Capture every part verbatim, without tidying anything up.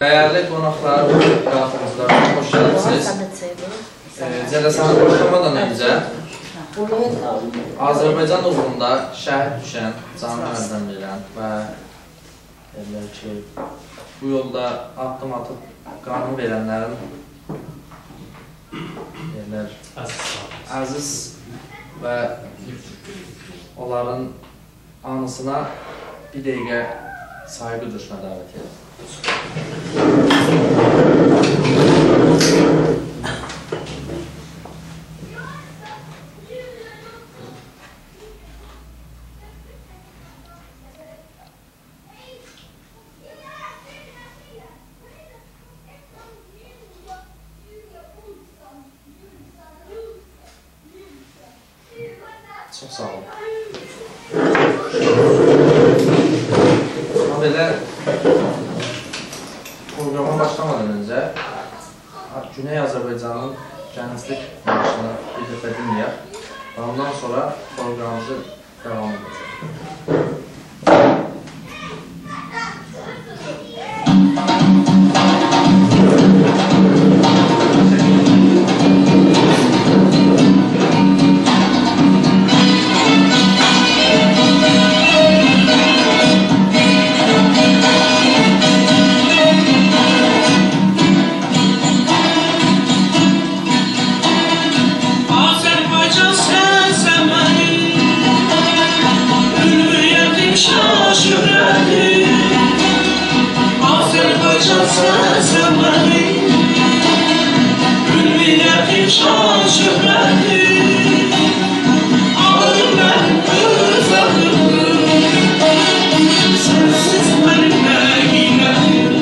دیرلی قوناقلار، قاتیلجیلار، خوش گلمیسینیز. ائ، جلسه‌نی باشلامادان اؤنجه آذربایجان اوغروندا شهید دوشن، جانینی الدن وئرن و دئییرلر کی، بو یولدا آددیم آتیب قانینی وئرنلرین، دئییرلر، عزیز، عزیز و اونلارین آنیسینا بیر دقیقه سایغی دورشونا دعوت ائدیرم. چوخ ساغ اولون. آمما بئله، پروقراما باشلامادان اؤنجه گونئی آذربایجانین گنجلیک مارشینی بیر دفعه دینله‌یک و اوندان سونرا پروقرامیمیزی داوام ائده‌جک. آذربایجان سنسن منیم اولویتیم، شان شهرتیم. آذربایجان سنسن منیم اولویتیم، شان شهرتیم. آدیم منیم اؤز آدیمدیر، سنسیز منیم نه قیمتیم.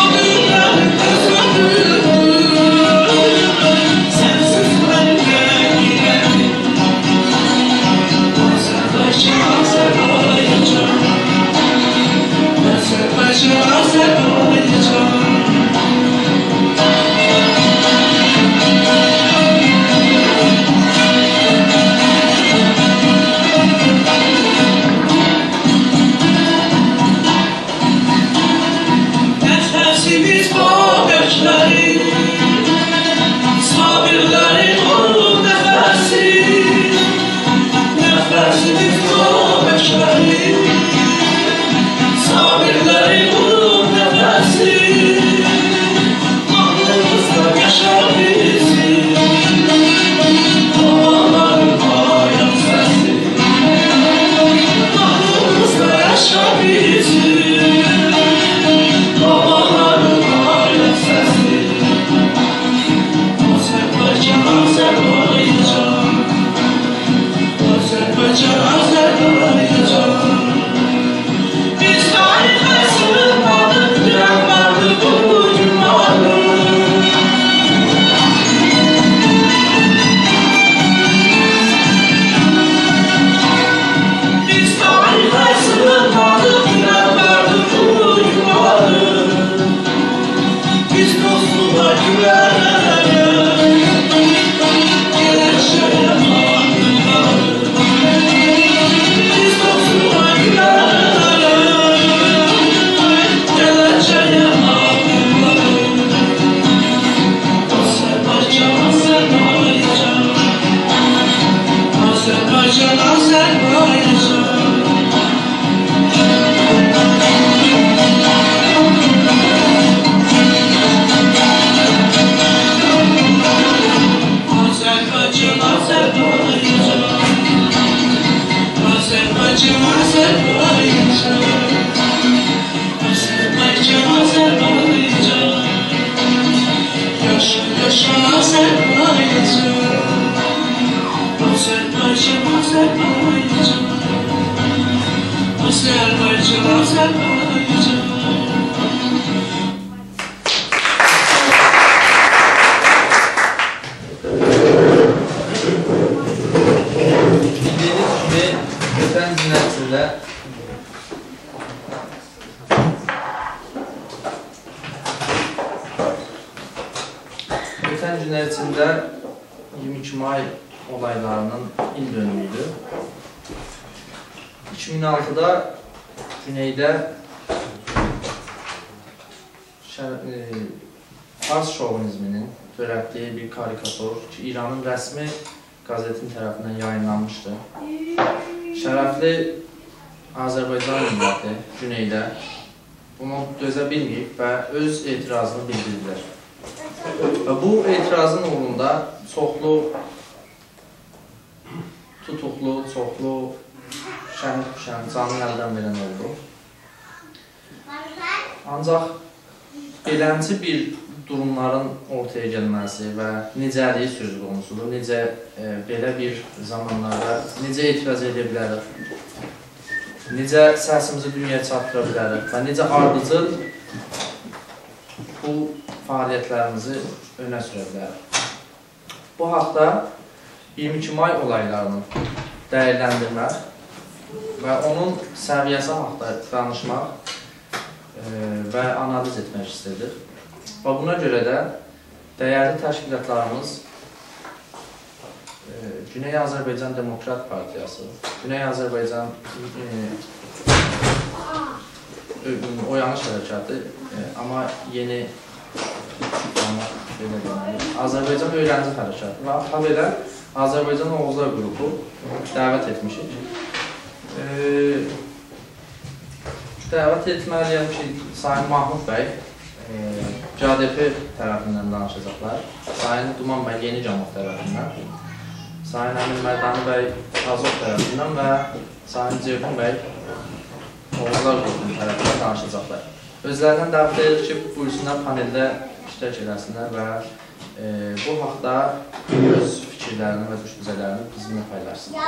آدیم منیم اؤز آدیمدیر، سنسیز منیم نه قیمتیم. آذربایجان، آذربایجان، آذربایجان، آذربایجان. نفسیمیز بابکلرین، صابرلرین او نفسی. نفسیمیز بابکلرین، صابرلرین او نفسی. قانیمیزدا یاشا بیزیم بابالارین آیاق سسی. قانیمیزدا یاشا بیزیم بابالارین آیاق سسی. آذربایجان، آذربایجان، آذربایجان، آذربایجان. بیز تاریخه سیغینمادیق، دونن واردی، بو گون واردی. بیز تاریخه سیغینمادیق، دونن واردی، بو گون واردی. بیز دوستلوغا گووننلره گله‌جه‌یه باخیریق. بیز دوستلوغا گووننلره گله‌جه‌یه باخیریق. آذربایجان، آذربایجان، آذربایجان. آذربایجان، آذربایجان. آذربایجان، آذربایجان. آذربایجان، آذربایجان. آذربایجان، آذربایجان. یاشا، یاشا آذربایجان. آذربایجان، آذربایجان. آذربایجان، آذربایجان. بیلدیگینیز کیمی، اؤتن گونلر ایچینده، اؤتن گونلر ایچینده اییرمی ایکی مای اولایلارینین ایل دؤنومو ایدی. ایکی مین آلتیدا گونئیده ائ، فارس شووینیزمینین تؤرتدیگی بیر کاریکاتور کی، ایرانین رسمی قازئتین طرفیندن یایینلانمیشدی. شرفلی آذربایجان میللتی گونئیده بونا دؤزه بیلمه‌ییب و اؤز اعتراضینی بیلدیردیلر. و بو اعتراضین اوغروندا چوخلو توتوقلو، چوخلو شهید دوشن، جانینی الدن وئرن اولدو. آنجاق بئلنجه بیر دوروملارین اورتایا گلمه‌سی و نئجه‌لیگی سؤز قونوسودور. نئجه، ائ، بئله بیر زامانلاردا نئجه اعتراض ائده بیلریک؟ نئجه سسیمیزی دونیایا چاتدیرا بیلریک و نئجه آردیجیل بو فعالیتلریمیزی اؤنه سورا بیلریک؟ بو حاقدا اییرمی ایکی مای اولایلارینی دیرلندیرمک و اونون سویه‌سی حاقدا دانیشماق، ائ، و آنالیز ائتمک ایسته‌دیک. و بونا گؤره ده دیرلی تشکیلاتلاریمیز، ائ، گونئی آذربایجان دموکرات پارتیاسی، گونئی آذربایجان، ائ، اؤ-، اویانیش حرکاتی، ائ، آمما یئنی، آمما بئله دئمه‌لی، آذربایجان اؤیرنجی حرکاتی و حاقلا بئله آذربایجان اوغوزلار قروپو دعوت ائتمیشیک. ائ، دعوت ائتمه‌لی‌یم کی، سایین محمود بی، ائ، گ د پ طرفیندن دانیشاجاقلار. سایین دومان بی یئنی گاموح طرفیندن. سایین امین مردانی بی آزوح طرفیندن و سایین جیحون بی اوغوزلار قروپونون طرفیندن دانیشاجاقلار. اؤزلریندن دعوت ائدیریک کی، بویورسونلار پانئلده اشتراک ائله‌سینلر و، ائ، بو حاقدا اؤز فیکیرلرینی و دوشونجه‌لرینی بیزیمله پایلاشسینلار.